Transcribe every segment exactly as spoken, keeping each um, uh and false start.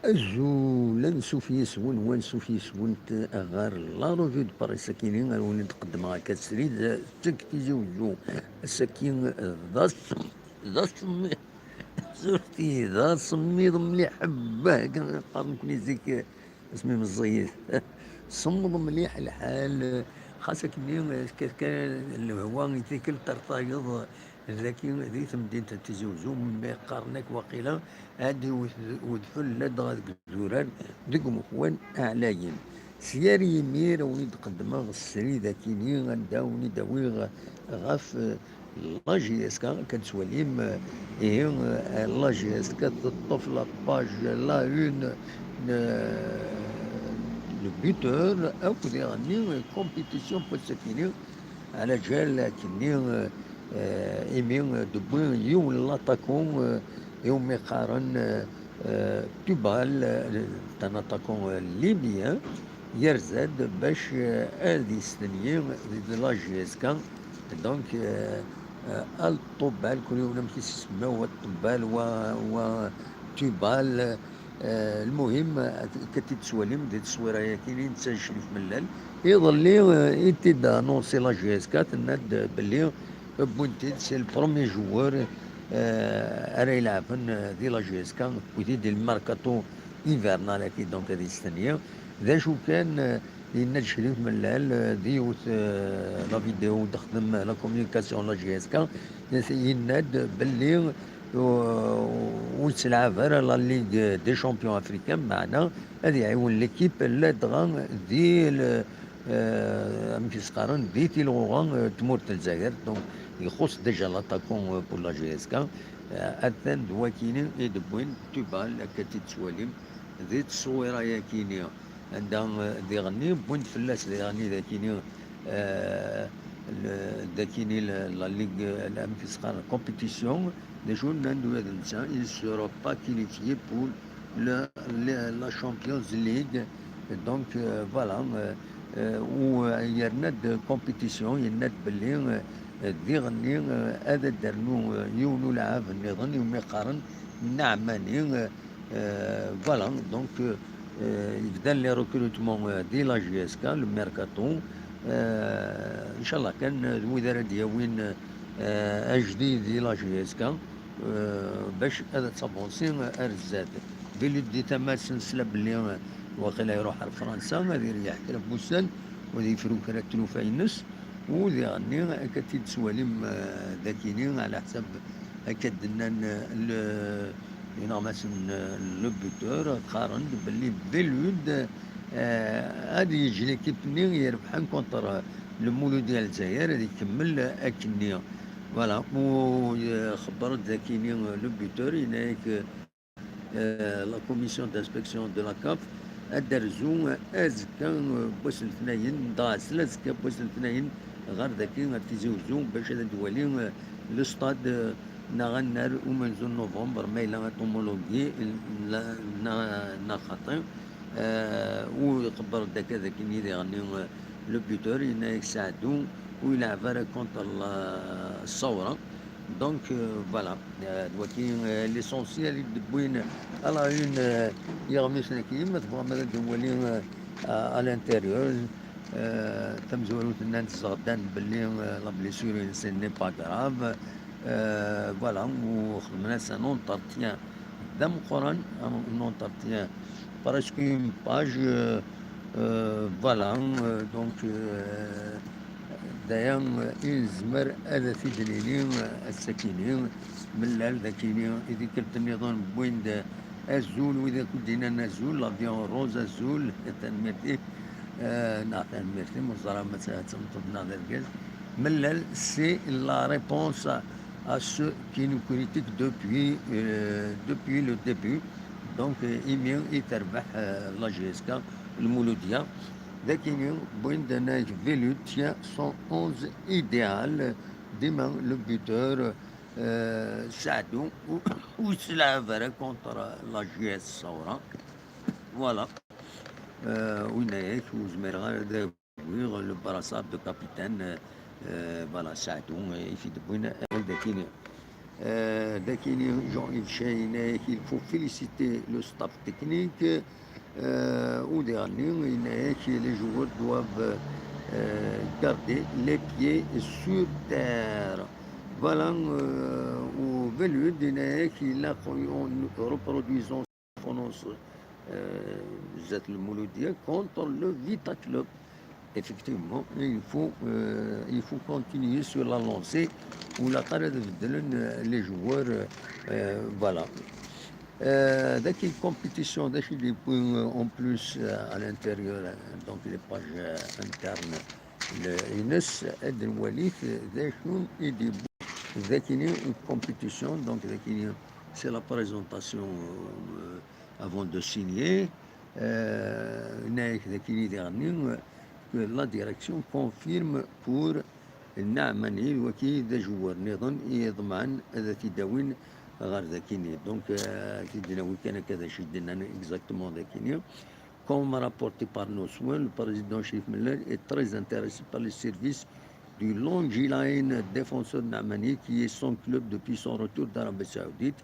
Azul, ansuf yes-wen, wansuf yes-went ɣer la revue de presse akini, ar wen i d-qeddmeɣ akka srid seg Tizi Uzzu. Ass-agi d ass-, d asemmiḍ, surti, d asemmiḍ mliḥ, bah, akken qqaren nekni zik, asmi meẓẓiyit. Semmeḍ mliḥ lḥal, xas akkenni tekkat kan lehwa i tikkelt tertayeḍ daki di temdint n Tizi Uzzu, mi qqaren akk waqila ad iwet udfel ladɣa deg idurar deg umekwan ɛlayen. S yar yimir, a wen-id-qeddmeɣ srid akini, anda a wen-id-awiɣ ɣef, eh, la J S K, akka d-tettwalim, eh, ihi, eh, la J S K teṭṭef la page, la une, eh, le buteur, akk diɣenni, eh, compétition n wass-akini, ɛla ǧal akkenni, eh, eh, imi, eh, d-wwi yiwen n l'attaquant, eh, iwumi qqaren, eh, eh, Tubal, eh, d un attaquant, eh, libyen, yerza-d bac, eh, ad yestenyi di la J S K. Donc, eh, eh, al Tubal, kul yiwen amek i s-isemma, wa Tubal, wa, wa Tubal, eh, lmuhim, eh, akka t-id-tettwalim di tteswira-yaki, netta yeclif mellal. Iḍelli, eh, i t-id-annoncé la J S K, tenna-d belli wwin-t-id, c'est le premier joueur, eh, ara ilɛeben, eh, di la J S K, wwin-t-id di le mercato hivernal-agi, donc ad yestenyi. D acu kan, eh, yenna-d Crif Mellal, eh, di yiwet, eh, la vidéo d-texdem la communication la J S K, yenna-d belli, eh, ur yettlɛab ara la Ligue des Champions africains, meɛna ad iɛiwen l'équipe ladɣa di le, eh, amek i s-qqaren, di tilɣuɣa, eh, n tmurt n Lezzayer. Donc, ixuṣṣ déjà l'attaquant, eh, pour la J S K. Eh, atan d wakini i d-wwin Tubal, akka tt-id-tettwalim di tteswira-yakini, anda, eh, diɣenni, wwin-d fell-as diɣenni dakini, eh, le-, dakini le-, la Ligue, eh, amek i s-qqaren, compétition, d acu nnan-d ula d netta, il sera pas qualifié pour le, le, la Champions League. Donc, euh, voilà, euh, euh, u, euh, yerna-d compétition, yenna-d belli, euh, euh, diɣenni, euh, ad d-ternu, euh, yiwen ulɛab nniḍen, iwumi qqaren Naɛmani, euh, euh, voilà, donc, euh, euh, yebdan les recrutements, euh, di la J S K, le mercato, euh, inchallah kan, euh, d wid ara d-yawin, euh, ajdid di la J S K. Eh, bac ad tavansi ar zdat. Belud di tama-s nesla belli, eh, waqila iruḥ ar Fransa, ad ireyyeḥ kra n wussan, u ad yefru kra n tlufa-ines, u diɣenni akka tt-id-tettwalim, eh, dakini, ɛla ḥsab akka d-nnan, eh, le, ineɣmasen, eh, le buteur, qqaren-d belli Belud, eh, ad yeǧǧ l'équipe-nni irebḥen contre le Mouloudia Lezzayer, ad ikemmel akkenni. Voilà, u, eh, xebber-d dakini, eh, le buteur, yenna-yak, eh, la commission d'inspection de la CAF ad d-terzu azekka, eh, n wass n letnayen, dɣa s lazekka n wass n letnayen ɣer daki, ɣer Tizi Uzzu, bac ad d-wali, eh, le stade, eh, neɣ annar umenzu n novembre, ma yella ad t-homologuer, eh, la, neɣ, neɣ xaṭi. Eh, u ixebber-d akka dakken i diɣenni, eh, le buteur, yenna-yak Saɛdu, ur yelɛab ara contre la Ṣṣawra. Donc, euh, voilà. Euh, d waki, euh, l'essentiel i d-wwin à la une, euh, iɣmisen-agi, ma tebɣam ad d-nwali, euh, à, à l'intérieur, euh, tamezwarut nnan-d zɣeddan belli, euh, la blessure-ines n'est pas grave. Euh, voilà, u xedmen-as un entretien d ameqqran, un entretien, presque une page, euh, euh, voilà, euh, donc, euh, d aya, euh, i nezmer ad t-id-nini, euh, ass-akini, mellal dakini, i tikkelt nniḍen wwin-d azul, wid akk d-yennan azul, l'avion rose azul, tanemmirt-ik, euh, neɣ tanemmirt-im, ur ẓriɣ ma d, d tameṭṭut neɣ d argaz, mellal, c'est la réponse à ceux qui nous critiquent depuis, euh, depuis le début. Donc, euh, imi i terbeḥ, euh, la J S K, le Mouloudia. Dakini, wwin-d anag Belud, tient son onze idéal. Dima le buteur, euh, Saadou, ur yettlɛab ara contre la J S Saoura. Voilà. Euh, winna-yak, ur zmireɣ ara ad awiɣ le brassard de capitaine, euh, euh, voilà, Saadou, euh, i t-id-wwin ar dakini. Euh, Dakini, Jean-Yves Chay, il faut féliciter le staff technique. Euh, au dernier, il est que les joueurs doivent euh, garder les pieds sur terre. Voilà, euh, au Velud, il est qu'il a en reproduisant prononce euh, Zat le Mouloudia contre le Vita Club. Effectivement, il faut, euh, il faut continuer sur la lancée où la carrière de les joueurs, euh, voilà. Euh, dès qu'il compétition, dès qu'il des points euh, en plus euh, à l'intérieur, euh, donc les pages euh, internes, le Ines, Ed Walid, euh, dès qu'il est debout, dès qu'il y a une compétition, donc dès qu'il y a- c'est la présentation euh, avant de signer. Euh, نايك ذاكيني ديغني، euh, que la direction confirme pour Naamani, waki d ajewwar nniḍen i iḍemɛen ad t-id-awin ɣer dakini. Donc, euh, t-id-nawi kan akka d acu i d-nnan exactement dakini. Comme rapporté par nos soins, le président Chérif Mellal est très intéressé par les services du Longilane, défenseur de Naamani, qui est son club depuis son retour d'Arabie Saoudite.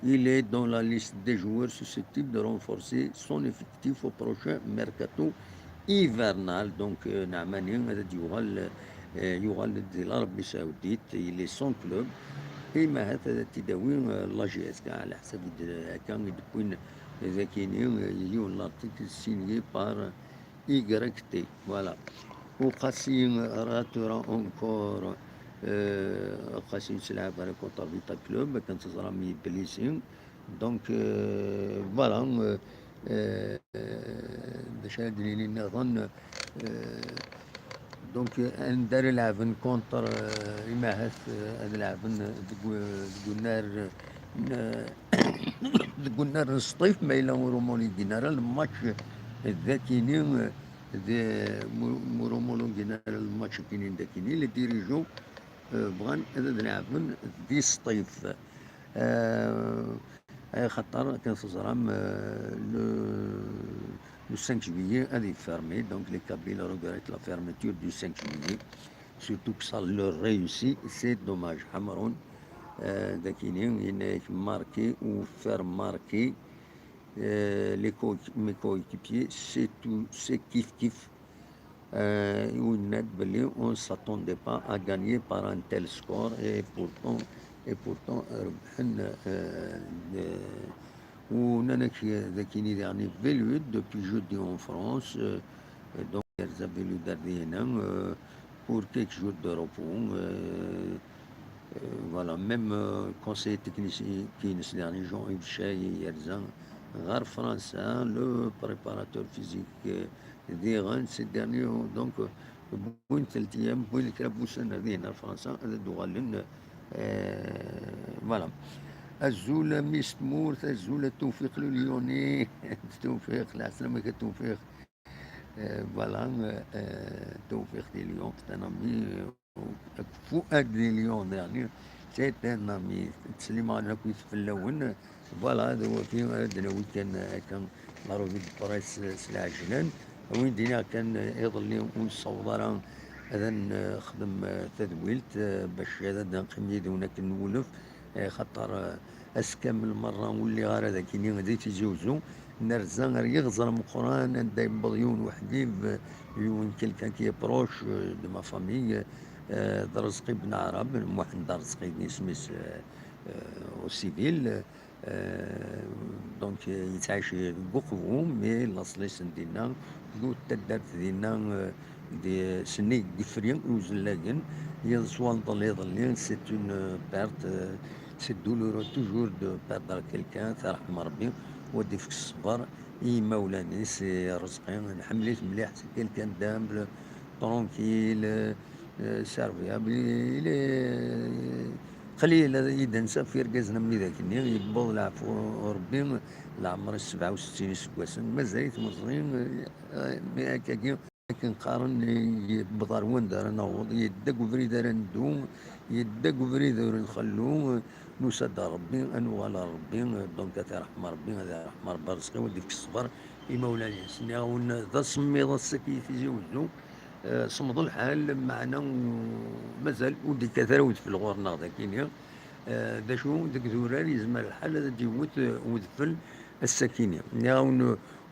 Il est dans la liste des joueurs susceptibles de renforcer son effectif au prochain mercato hivernal. Donc, euh, Naamani, ad yuɣal, euh, yuɣal di l'Arabie Saoudite, il est sans club. Et Mahat, ad t-id-awi, euh, la G S K, على حسب, euh, kan i d-wwin, euh, dakini, euh, yiwen l'article signé par, euh, Y T. Voilà. Uqasi, euh, Ratura encore, euh, Uqasi, c'est la contre Vita Club, quand ça sera mis blessé. Donc, euh, voilà, euh, euh, euh, d acu ara d-nini nniḍen, euh, donc, euh, anda ara lɛeben contre, euh, imahat, euh, ad lɛeben deg u- deg unnar, euh, deg unnar n Sṭif, ma yella ur umulugin ara le match d akini, euh, d mu- mu- ur umulugin ara le match akini d akini, les dirigeants, euh, bɣan ad ad lɛeben di Sṭif. Euh, Axaṭer, akken teẓram, euh, le, le cinq juillet ad yeffermi, donc les Kabyles regrettent la fermeture du cinq juillet, surtout que ça leur réussit, c'est dommage. Ḥemrun, euh, dakini, yenna-yak marquer ou faire marquer, euh, les co- mes coéquipiers, c'est tout, c'est kif kif. Euh, on ne s'attendait pas à gagner par un tel score et pourtant, et pourtant, euh, rebḥen, euh, euh, ونانك ذاكيني ديغني Velud depuis jeudi en France, euh, donc yerza Velud ar dina, euh, pour quelques jours de repos, euh, euh, voilà, même euh, conseiller technique ines dernier Jean-Yves Chay yerza ɣer Fransa, le préparateur physique euh, diɣen ces derniers, donc, euh, wwin-t ltiyam, wwin kra n wussan ar dihin ar Fransa, ad d-uɣalen, euh, voilà. Azul a mmi-s n tmurt, azul a Tewfiq le Lyonnais, Tewfiq, lɛeslama-k a Tewfiq. Euh, voilà, euh, Tewfiq di Lyon, c'est un ami, euh, Fuad di Lyon, dernier, c'est un ami. Ttsellimeɣ-awen akk fell-awen. Voilà, d wagi ara d-nawi kan akka la revue de presse s lɛejlan. Win d-iniɣ kan iḍelli ur nessaweḍ ara ad nexdem tadwilt, eh, bac ad neqqim yid-wen akken nwulef, eh, xaṭer, eh, ass kamel merra ur lliɣ ara d akini di Tizi Uzzu. Nerza ar yiɣẓer ameqqran anda yewweḍ yiwen uḥbib, yiwen quelqu'un qui est proche, eh, de ma famille, eh, d Rezqi Ben Ɛrab, Muḥend Rezqi d isem-is, eh, eh, au civil. Euh, donc, euh, yettɛici deg Uqbu, mais laṣel-is n dinna, deg taddart dinna, euh, di Sennig Gefri, Uzellagen, yeḍs wanḍel iḍelli, c'est une, euh, perte, euh, c'est douloureux toujours de perdre quelqu'un, ad t-yerḥem Rebbi, wa d-ifk ṣṣber i yimawlan-is, i Rezqi, nḥemmel-it mliḥ, c'est quelqu'un d'humble, tranquille, euh, euh, serviable, il est, euh, qlil ad yi-d-nsaf irgazen am widak-nni, yewweḍ leɛfu n Rebbi, leɛmer-is sebɛa u settin iseggasen, mazal-it meẓẓi, euh, mi akkagi, akken qqaren, yewweḍ ar wanda ara naweḍ, yedda deg ubrid ara neddu, yedda deg ubrid ur nxellu, nusa-d ar Rebbi, ad nuɣal ar Rebbi, donc ad t-yerḥem Rebbi, ad yerḥem Rebbi Rezqi, ad d-ifk ṣṣber i imawlan-is. Nniɣ-awen d asemmiḍ ass-agi i Tizi Uzzu, Eh, semmeḍ lḥal, meɛna u-, mazal ur d-yekkat ara udfel ɣur-neɣ d akini. d acu, deg idurar yezmer lḥal ad d-iwet, eh, udfel ass-akini. Nniɣ-awen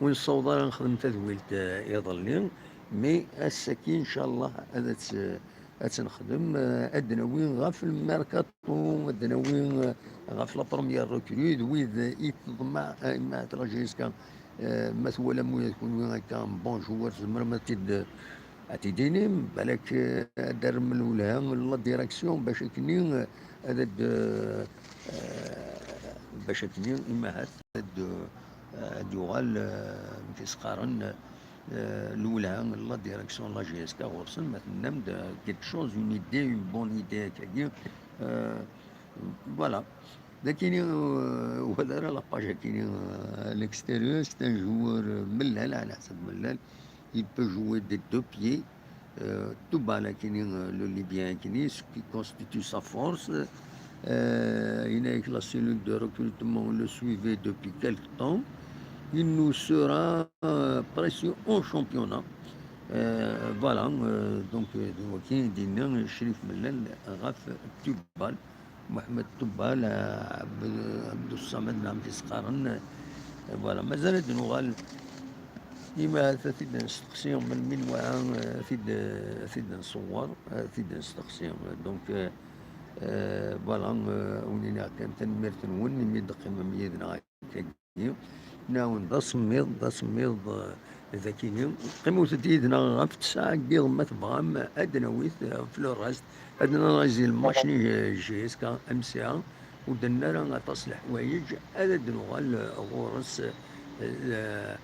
ur nessaweḍ ara nexdem tadwilt, eh, iḍelli, mais ass-agi, ncallah, ad tt-, ad tt-nexdem, eh, ad d-nawi ɣef lmerkaṭu, ad d-nawi, eh, ɣef la première recrue, d wid i teḍmeɛ, eh, imahat la J S K, eh, ma twalam ula d kunwi akka un bon joueur, tzemrem ad t-id-, ad t-id-tinim, balak, eh, ad d-terrem lwelha la direction bac akkenni, eh, ad d-, eh, bac akkenni imahat ad d-, eh, ad d-yuɣal, eh, amek i s-qqaren, eh, lwelha la direction la J S K ɣur-sen, ma tennam-d, eh, quelque chose, une idée, une bonne idée akkagi, eh, voilà. Dakini, euh, wala ara la page akini, euh, à l'extérieur, c'est un joueur, euh, mellal, ala ḥsab mellal. Il peut jouer des deux pieds. Euh, Toubal akini, euh, le Libyen akini, ce qui constitue sa force. Euh, il est avec la cellule de recrutement, on le suivait depuis quelque temps. Il nous sera, euh, précieux en championnat. Euh, voilà, euh, donc, euh, donc, ok, dinna, Chérif Mellal, Raf Toubal. Mohamed Toubal, eh, Abd-, Abdou Samad, neɣ amek i s-qqaren, eh, voilà, mazal ad d-nuɣal. Imahat ad t-id-nesteqsi melmi newɛa, eh, ad t-id-, ad t-id-nṣewwer, ad t-id-nesteqsi. Donc, eh, eh, voilà, eh, wen-iniɣ kan tanemmirt-nwen imi d-teqqimem yid-neɣ akkagi. Nɛawen d asemmiḍ, d asemmiḍ, eh, dakini. Qqimet-d yid-neɣ ɣef ttesɛa n yiḍ ma tebɣam, ad d-nawi-t, eh, ɣef le reste. Ad nanazi lmac-nni, eh, J S K M C A, ur d-nenna ara aṭas leḥwayeǧ, ad d-nuɣal, eh, ɣur-s, eh, eh,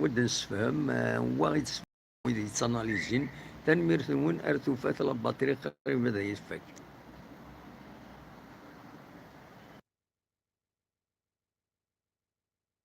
wa d-nessefhem, eh, wa i d-, wid yettanalizin. Tanemmirt-nwen, ar tufat la batterie qrib ad iyi-tfak.